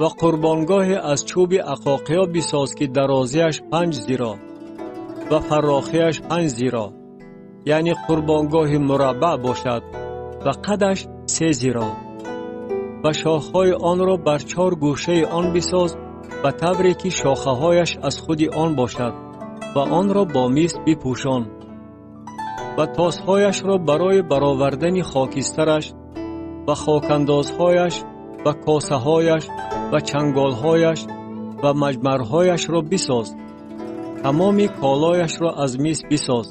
Ва қурбонгоҳе аз чӯби ақоқия бисоз, ки дарозиаш 5 зироъ ва фарохиаш 5 зироъ, яъне қурбонгоҳи мураббаъ бошад ва қадаш 3 зироъ. Ва шохҳои онро бар 4 гӯшаи он бисоз ба тавре ки шохаҳояш аз худи он бошад ва онро бо мис бипӯшон. Ва тосҳояшро барои баровардани хокистараш ва хокандозҳояш ва косаҳояш ва чанголҳояш ва маҷмарҳояшро бисоз. Тамоми колояшро аз мис бисоз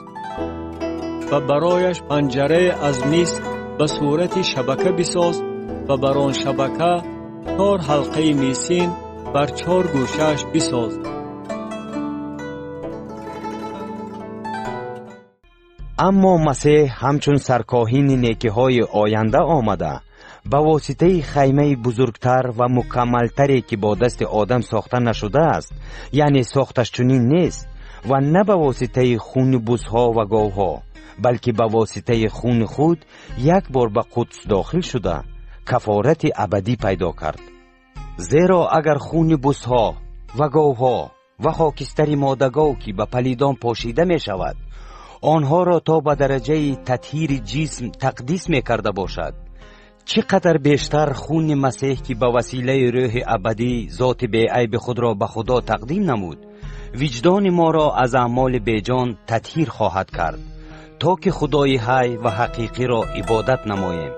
ва барояш панҷарае аз мис ба сурати шабака бисоз ва бар он шабака 4 ҳалқаи мисин бар 4 гӯшааш бисоз. Аммо Масеҳ ҳамчун саркоҳини некиҳои оянда омада, ба воситаи хаймаи бузургтар ва мукаммалтаре, ки бо дасти одам сохта нашудааст, яъне сохташ чунин нест, ва на ба воситаи хуни бузҳо ва говҳо, балки ба воситаи хуни худ як бор ба Қудс дохил шуда, кафорати абадӣ пайдо кард. Зеро агар хуни бузҳо ва говҳо ва хокистари модагов, ки ба палидон пошида мешавад, онҳоро то ба дараҷаи татҳири ҷисм тақдис мекарда бошад, чӣ қадар бештар хуни Масеҳ, ки ба василаи рӯҳи абадӣ зоти беайби худро ба Худо тақдим намуд, виҷдони моро аз аъмоли беҷон татҳир хоҳад кард, то ки Худои ҳай ва ҳақиқиро ибодат намоем.